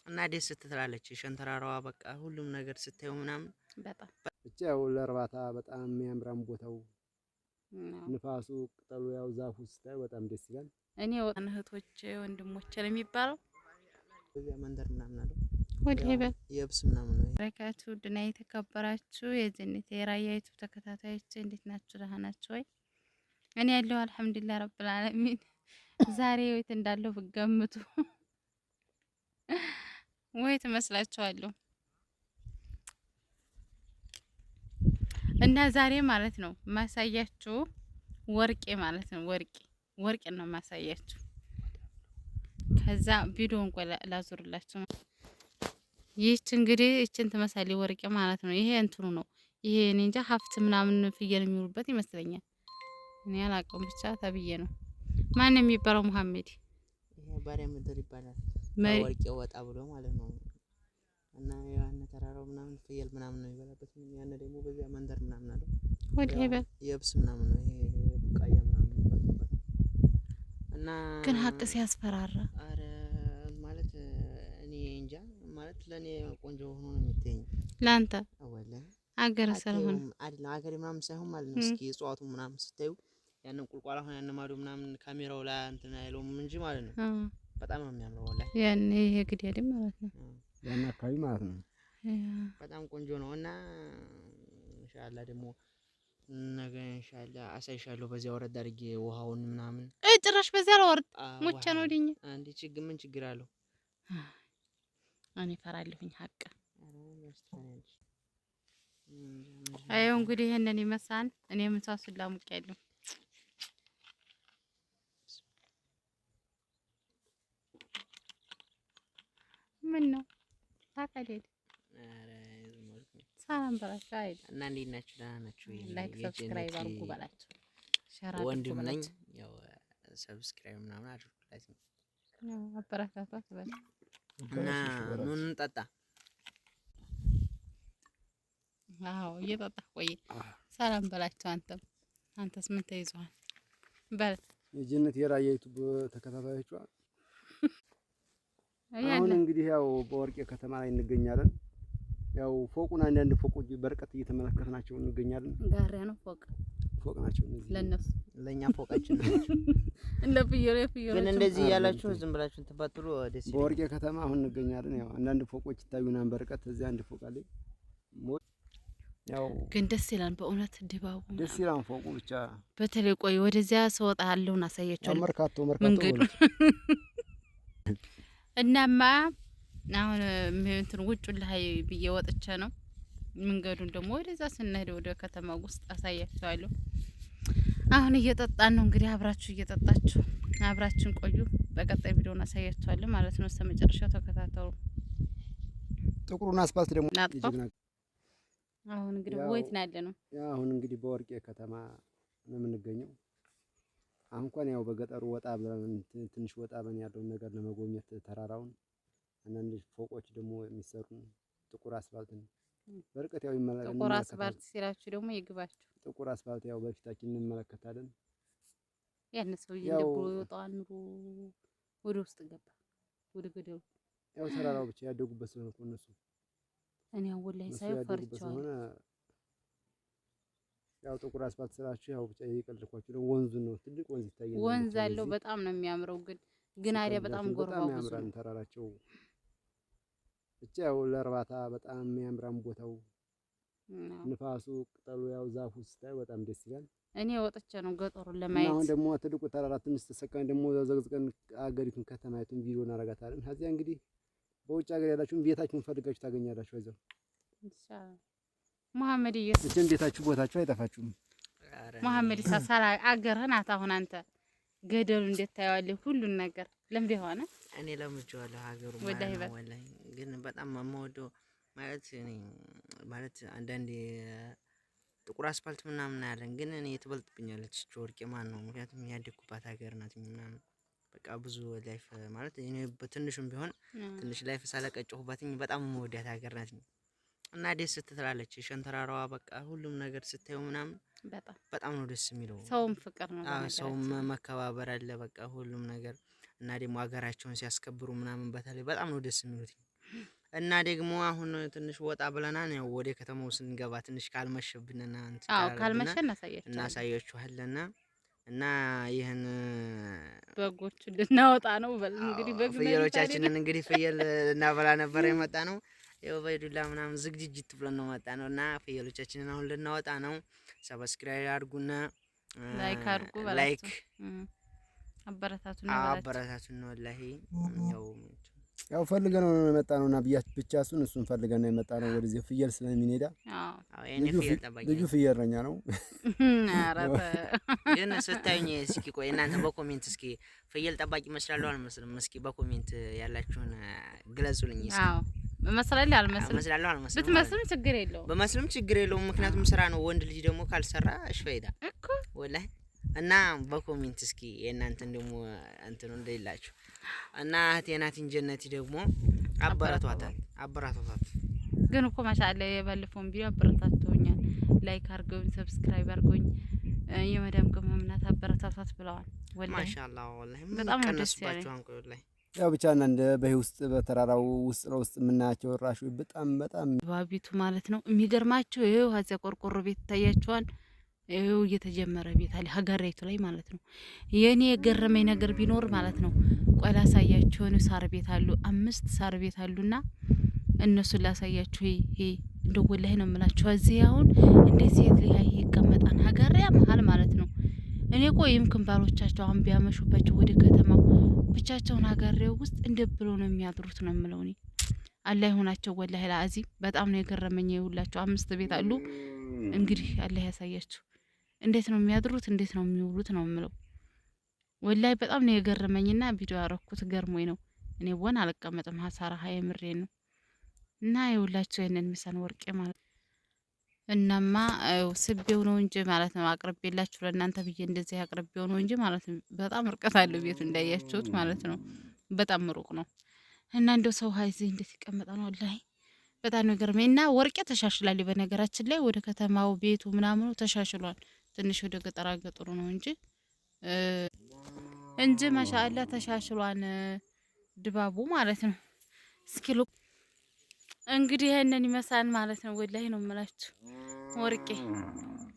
እና ደስ ትላለች ሸንተራራዋ፣ በቃ ሁሉም ነገር ስታየው ምናምን በጣም ብቻ ያው ለእርባታ በጣም የሚያምራም ቦታው፣ ንፋሱ፣ ቅጠሉ፣ ያው ዛፉ ስታዩ በጣም ደስ ይላል። እኔ እህቶቼ ወንድሞቼ ነው የሚባለው። በዚያ መንደር ምናምን አለው ወዲህ የብስ ምናምን ነው። በረካቱ ድና የተከበራችሁ የጀነት የራያ ዩቱብ ተከታታዮች እንዴት ናችሁ? ደህና ናችሁ ወይ? እኔ ያለሁ አልሐምዱሊላህ ረብል ዓለሚን። ዛሬ ወይት እንዳለሁ ብገምቱ ወይ ትመስላችኋለሁ? እና ዛሬ ማለት ነው ማሳያችሁ ወርቄ ማለት ነው፣ ወርቄ ወርቄ ነው ማሳያችሁ። ከዛ ቪዲዮን ቆይ ላዙርላችሁ። ይህች እንግዲህ ይችን ትመሳሌ ወርቄ ማለት ነው። ይሄ እንትኑ ነው። ይሄ እኔ እንጃ ሀፍት ምናምን ፍየል የሚውሉበት ይመስለኛል። እኔ አላውቀውም ብቻ ተብዬ ነው። ማን የሚባለው መሀመድ ይሄ ባሪያ ምድር ይባላል። ወርቄ ወጣ ብሎ ማለት ነው። እና ያን ተራራው ምናምን ፍየል ምናምን ነው የሚበላበት። ያን ደግሞ በዚያ መንደር ምናምን አለው ወዲህ የብስ ምናምን ነው። ይሄ ቡቃያ ምናምን ይበላበት እና ግን ሀቅ ሲያስፈራራ። አረ ማለት እኔ እንጃ፣ ማለት ለእኔ ቆንጆ ሆኖ ነው የሚታየኝ። ለአንተ ወላሂ አገር ስለሆነ አይደለም፣ አገሬ ምናምን ሳይሆን ማለት ነው። እስኪ እጽዋቱ ምናምን ስታዩ ያንን ቁልቋል አሁን ያን ማዶ ምናምን ካሜራው ላይ እንትን አይለውም እንጂ ማለት ነው። በጣም ነው የሚያምረው ወላሂ። ያን ይሄ ግዴድ ማለት ነው። ያን አካባቢ ማለት ነው። በጣም ቆንጆ ነው እና ኢንሻአላህ ደግሞ ነገ ኢንሻአላህ አሳይሻለሁ። በዚያ ወረድ አድርጌ ውሃውን ምናምን። ጭራሽ በዚያ አልወርድ ሞቼ ነው ድኝ። አንዴ ችግር ምን ችግር አለው? እኔ እፈራለሁኝ ሀቅ። አየው እንግዲህ ይሄንን ይመስላል። እኔ ምሳሱን ላሙቅ ያለሁ ምን ነው ታውቃለህ? ሰላም በላቸው። አይደል እና እንዴት ናችሁ? ደህና ናችሁ? Like subscribe አድርጉ በላቸው። Share አድርጉ ወንድም ነኝ። በላቸው። ያው subscribe ምናምን አድርጉላት አበረታቷት በል። እና ኑን እንጠጣ። አዎ እየጠጣህ ቆይ። ሰላም በላቸው። አንተም አንተስ ምን ተይዟል? በል። የጀነት የራያ ዩቱብ ተከታታዮቿ፣ አሁን እንግዲህ ያው በወርቄ ከተማ ላይ እንገኛለን። ያው ፎቁን አንዳንድ ፎቆች በርቀት እየተመለከትናቸው እንገኛለን። ጋሪያ ነው ፎቅ። ፎቅ ናቸው እነዚህ። ለነሱ ለኛ ፎቃችን ነው። እንደ ፍየሉ የፍየሎቹ ግን እንደዚህ ያላችሁ ዝም ብላችሁ ትባትሉ ደስ ይላል። በወርቄ ከተማ አሁን እንገኛለን። ያው አንዳንድ ፎቆች ይታዩናል በርቀት። እዚህ አንድ ፎቅ አለ። ያው ግን ደስ ይላል በእውነት ድባቡ ደስ ይላል ፎቁ ብቻ። በተለይ ቆይ ወደዚያ ስወጣ ያለውን አሳያቸዋለሁ። መርካቶ መርካቶ መንገዱ እናማ አሁን እንትን ውጩን ላይ ብዬ ወጥቼ ነው። መንገዱን ደግሞ ወደዛ ስንሄድ ወደ ከተማ ውስጥ አሳያቸዋለሁ። አሁን እየጠጣን ነው እንግዲህ፣ አብራችሁ እየጠጣችሁ አብራችን ቆዩ። በቀጣይ ቪዲዮን አሳያቸዋለሁ ማለት ነው። እስከ መጨረሻው ተከታተሉ። ጥቁሩን አስፋልት ደግሞ ላጥፋው። አሁን እንግዲህ ወይት ነው ያለ ነው። አሁን እንግዲህ በወርቄ ከተማ ነው የምንገኘው። አሁን እንኳን ያው በገጠሩ ወጣ ብለን ትንሽ ወጣ ብለን ያለውን ነገር ለመጎብኘት ተራራውን፣ አንዳንድ ፎቆች ደግሞ የሚሰሩ ጥቁር አስፋልትን በርቀት ያው ይመለከታል። ጥቁር አስፋልት ሲላችሁ ደግሞ ይግባችሁ። ጥቁር አስፋልት ያው በፊታችን እንመለከታለን። ያን ሰውዬ እንደ ብሎ ይወጣዋል ኑሮ ወደ ውስጥ ገባ ወደ ገደሉ። ያው ተራራው ብቻ ያደጉበት ስለሆነ እኮ እነሱ እኔ አሁን ላይ ሳይው ፈርቻለሁ። ያው ጥቁር አስፋልት ስላችሁ ያው ብቻ እየቀለድኳችሁ ነው። ወንዙን ነው፣ ትልቅ ወንዝ ይታያል። ወንዝ አለው፣ በጣም ነው የሚያምረው። ግን አዲያ በጣም ጎርባ በጣም ያምራል ተራራቸው ብቻ። ያው ለእርባታ በጣም የሚያምራም ቦታው፣ ንፋሱ፣ ቅጠሉ፣ ያው ዛፉ ስታዩ በጣም ደስ ይላል። እኔ ወጥቼ ነው ገጠሩን ለማየት። አሁን ደግሞ ትልቁ ተራራ ትንሽ ተሰካን ደግሞ ዘቅዝቀን አገሪቱን ከተማይቱን ቪዲዮ እናደርጋታለን። ከዚያ እንግዲህ በውጭ ሀገር ያላችሁን ቤታችሁን ፈልጋችሁ ታገኛላችሁ። እዛው ኢንሻአላህ መሀመድ እየስ ቤታችሁ ቦታችሁ አይጠፋችሁም። መሀመድ ሳሳላ አገርህ ናት። አሁን አንተ ገደሉ እንዴት ታየዋለህ? ሁሉን ነገር ለምድ የሆነ እኔ ለምጄዋለሁ ሀገሩ ማለት ነው። ወላሂ ግን በጣም የምወደው ማለት እኔ ማለት አንዳንዴ ጥቁር አስፋልት ምናምን አያለን፣ ግን እኔ ትበልጥብኛለች ወርቄ ማን ነው። ምክንያቱም ያደግኩባት ሀገር ናት ምናምን፣ በቃ ብዙ life ማለት እኔ በትንሹም ቢሆን ትንሽ life ሳለቀጨሁባትኝ በጣም የምወዳት ሀገር ናት እና ደስ ትላለች ሸንተራራዋ፣ በቃ ሁሉም ነገር ስታዩ ምናምን በጣም ነው ደስ የሚለው። ሰውም ፍቅር ነው። ሰውም መከባበር አለ በቃ ሁሉም ነገር፣ እና ደግሞ ሀገራቸውን ሲያስከብሩ ምናምን በተለይ በጣም ነው ደስ የሚሉት። እና ደግሞ አሁን ትንሽ ወጣ ብለናል። ያው ወደ ከተማው ስንገባ ትንሽ ካልመሸብንና እንትን አዎ ካላለብን ካልመሸ እናሳያችኋለን። እናሳያችኋለን። እና ይህን በጎቹ ልናወጣ ነው። በል እንግዲህ በግ ፍየሎቻችንን እንግዲህ ፍየል ልናበላ ነበር የመጣ ነው። ይኸው በዱላ ምናምን ዝግጅት ብለን ነው መጣ ነው እና ፍየሎቻችንን አሁን ልናወጣ ነው። Subscribe አድርጉና Like አድርጉ Like አበረታቱን በላቸው። አበረታቱን። ወላሂ ያው ያው ፈልገን ነው የመጣ ነውና ብያች ብቻ እሱን ፈልገን ነው የመጣ ነው ወደዚህ ፍየል ስለሚነዳ። አዎ የኔ ፍየል ጠባቂ ልጁ ፍየል እረኛ ነው። ኧረ ግን ስታዩኝ እስኪ ቆይ እናንተ በ comment እስኪ ፍየል ጠባቂ እመስላለሁ አልመስልም? እስኪ በ comment ያላችሁን ግለጹልኝ እስኪ። አዎ እመስላለሁ አልመስልም? እመስላለሁ አልመስልም? ብትመስልም ችግር የለውም። በመስልም ችግር የለውም። ምክንያቱም ስራ ነው። ወንድ ልጅ ደግሞ ካልሰራ እሽ ፋይዳ እኮ ወላሂ። እና በ comment እስኪ የእናንተን ደግሞ እንትኑ እንደሌላችሁ እና እህቴ ናቲን ጀነቲ ደግሞ አበረቷታል አበረቷታት። ግን እኮ ማሻአላ የባለፈውን ቪዲዮ አበረታተውኛል። Like አድርገውኝ subscribe አድርገውኝ የመዳም ቅመም ናት አበረታቷት ብለዋል። ወላሂ ማሻአላ ወላሂ በጣም ነው ደስ ያለኝ። ቀነሱባችሁ አንቆ ወላሂ። ያው ብቻ እንደ በዚህ ውስጥ በተራራው ውስጥ ለውስጥ የምናያቸው ራሹ በጣም በጣም ባቢቱ ማለት ነው። የሚገርማችሁ ይኸው እዚያ ቆርቆሮ ቤት ይታያችኋል። ይኸው እየተጀመረ ቤት አለ ሀገሬቱ ላይ ማለት ነው። የኔ የገረመኝ ነገር ቢኖር ማለት ነው ቆይ ላሳያችሁ። የሆነ ሳር ቤት አሉ፣ 5 ሳር ቤት አሉና እነሱን ላሳያችሁ። ይሄ እንደው ወላሂ ነው የምላችሁ። እዚህ አሁን እንዴት ሴት ላይ ይቀመጣል ሀገሪያ መሀል ማለት ነው። እኔ ቆይ ይምክን ባሎቻቸው አሁን ቢያመሹባቸው ወደ ከተማው ብቻቸውን ሀገሬው ውስጥ እንደ ብሎ ነው የሚያድሩት ነው የምለው እኔ። አላህ ይሆናቸው ወላሂ ለአዚም በጣም ነው የገረመኝ። ይኸውላችሁ 5 ቤት አሉ። እንግዲህ አላህ ያሳያችሁ እንዴት ነው የሚያድሩት እንዴት ነው የሚውሉት ነው የምለው። ወላሂ በጣም ነው የገረመኝና ቪዲዮ ያረኩት ገርሞኝ ነው። እኔ ወን አልቀመጥም ሀሳራ የምሬ ነው። እና ይኸውላችሁ ይሄንን ሚሳን ወርቄ ማለት እናማ ስቤው ነው እንጂ ማለት ነው አቅርቤላችሁ ለእናንተ ብዬ እንደዚህ አቅርቤው ነው እንጂ ማለት ነው። በጣም ርቀት አለው ቤቱ እንዳያችሁት ማለት ነው። በጣም ሩቅ ነው። እና እንደው ሰው ሀይዚ እንዴት ይቀመጣል ወላሂ በጣም ነው ገርመኝ። እና ወርቄ ተሻሽሏል። በነገራችን ላይ ወደ ከተማው ቤቱ ምናምኑ ተሻሽሏል። ትንሽ ወደ ገጠራ ገጠሩ ነው እንጂ እንጂ ማሻአላ ተሻሽሏል ድባቡ ማለት ነው። እስኪ እንግዲህ ይሄንን ይመስላል ማለት ነው። ወላሂ ነው የምላችሁ ወርቄ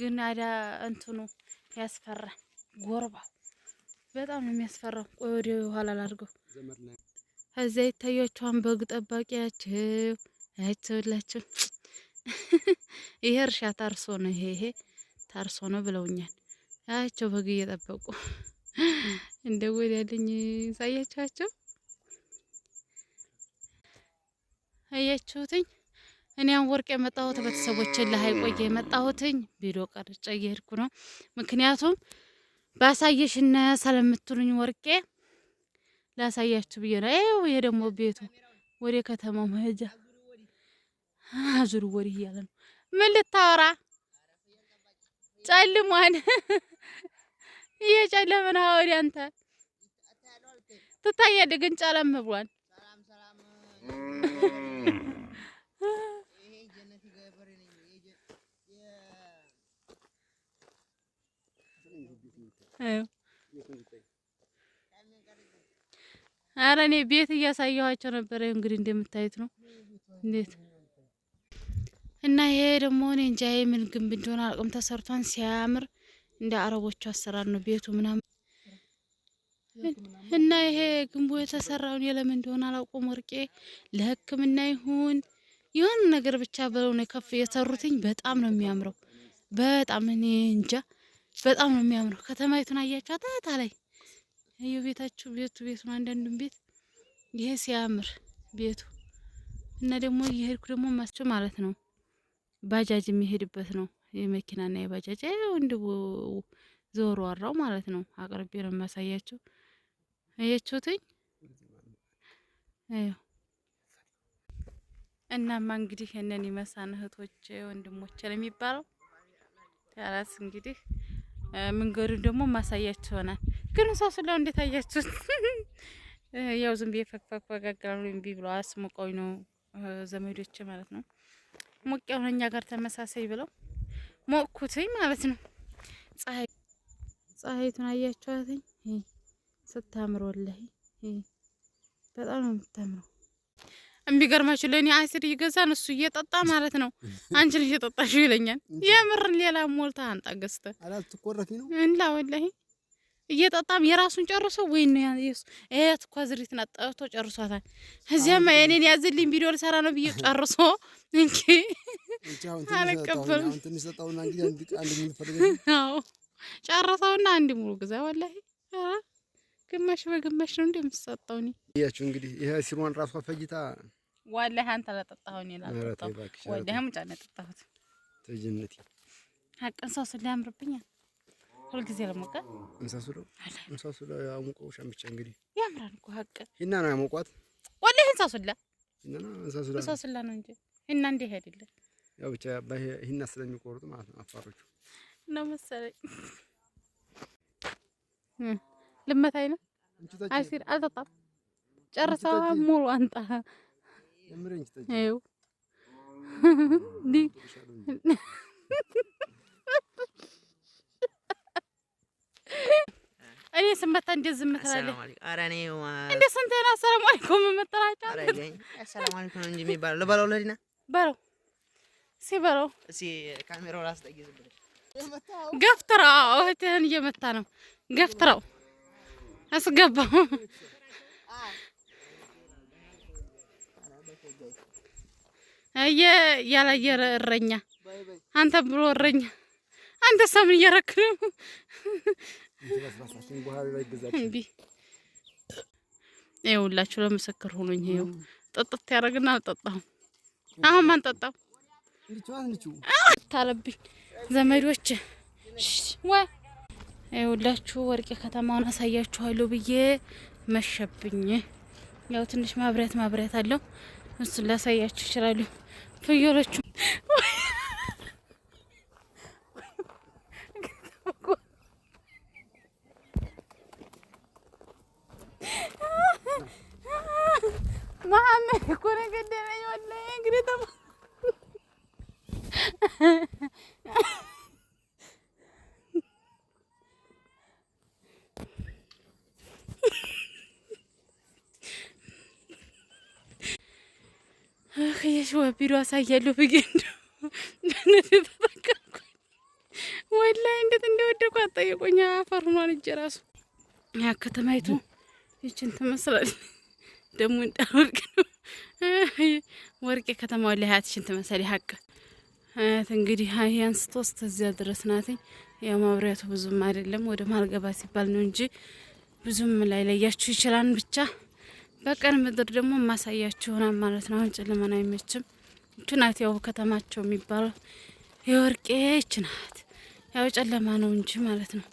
ግን አዳ እንትኑ ያስፈራል። ጎርባው በጣም ነው የሚያስፈራው። ቆይ ወደ ኋላ ላድርገው። እዛ ይታያችኋን በግ ጠባቂያችሁ አይተውላችሁ። ይሄ እርሻ ታርሶ ነው። ይሄ ታርሶ ነው ብለውኛል። አያቸው በግ እየጠበቁ እንደው ወዲያልኝ ሳያችኋቸው አያችሁትኝ። እኔ አሁን ወርቅ የመጣሁት ቤተሰቦቼን ለሀይቆየ የመጣሁትኝ ቪዲዮ ቀርጬ እየሄድኩ ነው። ምክንያቱም ባሳየሽና ስለምትሉኝ ወርቄ ላሳያችሁ ብዬ ነው። ይኸው ይሄ ደግሞ ቤቱ ወደ ከተማው መሄጃ አዙር ወዲህ እያለ ነው። ምን ልታወራ ጨልሟል። እየጨለመ ነው። ወዲያ አንተ ትታያለህ፣ ግን ጨለም ብሏል። ኧረ እኔ ቤት እያሳየኋቸው ነበር። እንግዲህ እንደምታዩት ነው እንዴት እና ይሄ ደግሞ እኔ እንጃ ምን ግንብ እንደሆነ አላውቅም። ተሰርቷን ሲያምር እንደ አረቦቹ አሰራር ነው ቤቱ ምናምን እና ይሄ ግንቡ የተሰራውን የለምን እንደሆነ አላውቅም። ወርቄ ለሕክምና ይሁን የሆነ ነገር ብቻ ብለው ነው ከፍ የሰሩትኝ። በጣም ነው የሚያምረው። በጣም እኔ እንጃ በጣም ነው የሚያምረው። ከተማይቱን አያችኋት? ታታ ላይ እዩ ቤታችሁ ቤቱ ቤቱን አንዳንዱን ቤት ይሄ ሲያምር ቤቱ እና ደግሞ እየሄድኩ ደግሞ ማስቸው ማለት ነው ባጃጅ የሚሄድበት ነው የመኪናና የባጃጅ ይኸው እንደ ዞሮ አራው ማለት ነው። አቅርቤ ነው የማሳያችሁ። አያችሁትኝ? አዩ እናማ እንግዲህ እነን ይመሳን እህቶቼ ወንድሞቼ ነው የሚባለው። ታራስ እንግዲህ መንገዱን ደግሞ ማሳያችሁ ይሆናል። ግን ሰው ስለው እንዴት አያችሁት? ያው ዝም ብዬ ፈክፈክ ፈጋግራሉ እምቢ ብሎ አስሞቀኝ ነው ዘመዶቼ ማለት ነው። ሞቅ ያው እኛ ጋር ተመሳሳይ ብለው ሞቅኩትኝ ማለት ነው። ፀሐይ ፀሐይቱን አያችኋትኝ? ስታምር ወላሂ በጣም ነው የምታምረው። የሚገርማችሁ ለእኔ አሲር እየገዛን እሱ እየጠጣ ማለት ነው። አንቺ ልጅ እየጠጣሽው ይለኛል። የምርን ሌላ ሞልታ አንጣ ገዝተህ አላትቆረፊ ነው እንላ ወላሂ እየጠጣም የራሱን ጨርሶ ወይ ነው የሱ እያት እኮ ዝሪት ናት ጠጥቶ ጨርሷታል። እዚያማ የኔን ያዝልኝ ቪዲዮ ልሰራ ነው ብዬ ጨርሶ እንኪ አልቀበልም። ትንሽ ጠጣሁና እንግዲህ አንድ ሙሉ ፈልገሽ አዎ ጨርሰውና አንድ ሙሉ ግዛ። ወላሂ ኧረ ግማሽ በግማሽ ነው እንደምትሰጠው እኔ ያችሁ እንግዲህ ይሄ ሲሯን ራሷ ፈጅታ ወላሂ አንተ ላጠጣኸው እኔ ላጠጣሁ ወላሂ ሙጫ ነው የጠጣሁት። ተጀነቲ ሀቅን ሰው ስለያምርብኛል ሁልጊዜ ለሞቀ እንሳሱላ አሙቀውሻን ብቻ እንግዲህ ያምራል እኮ ሀቅ ሂና ነው ያሞቋት። ወላሂ እንሳሱላ ሂና ነው እንሳሱላ እንሳሱላ ነው እንጂ ሂና እንዲህ አይደለም። ያው ብቻ ሂና ስለሚቆርጡ ማለት ነው አፋሮቹ ነው መሰለኝ። ልመታኝ ነው አሲር አልጠጣም። ጨርሰዋ ሙሉ አንጣ ይኸው እኔ ስመታ እንዴት ዝም ትላለህ? እንደ ስንት ነው አሰላሙ አለይኩም የምትላቸው? አሰላሙ አለይኩም ነው እንጂ የሚባለው ልበለው ለዲና በለው ሲበለው እስኪ ካሜራው ላስጠጊ ዝም ብለሽ ገፍትራው። እህትህን እየመታ ነው። ገፍትራው አስገባው። ያላየረ እረኛ አንተ ብሎ እረኛ አንተ ሰምን እያረክ ነው? እምቢ ይኸውላችሁ ለምስክር ሆኖኝ ይኸው ጠጥት ያደረግና አልጠጣሁም። አሁን ማን ጠጣው ታለብኝ ዘመዶች ወይ ይኸውላችሁ ወርቄ ከተማውን አሳያችኋለሁ ብዬ መሸብኝ። ያው ትንሽ ማብሪያት ማብሪያት አለው እሱን ላሳያችሁ ይችላሉ። ፍየሎቹ መሀመድ እኮ ነው የገደለኝ። ወላሂ እንግዲህ የሽዋ ቢሮ አሳያለሁ ብዬ እንደው ተጠቀምኩኝ። ወላሂ እንዴት እንደወደኩ አትጠይቁኝ። አፈር ሆኗል እጄ እራሱ። ያ ከተማይቱ ይችን ትመስላለች። ደግሞ እንዳወርቅ ነው ወርቄ ከተማው ላይ ሀያትሽን ትመስላለች። ሀቅ አያት እንግዲህ ሀያን ስትወስድ እዚያ ድረስ ናትኝ። ያው ማብሪያቱ ብዙም አይደለም ወደ ማልገባ ሲባል ነው እንጂ ብዙም ላይ ለያችሁ ይችላል። ብቻ በቀን ምድር ደግሞ ማሳያችሁ ይሆናል ማለት ነው። አሁን ጨለማን አይመችም። ይቺ ናት ያው ከተማቸው የሚባለው የወርቄ ይቺ ናት። ያው ጨለማ ነው እንጂ ማለት ነው።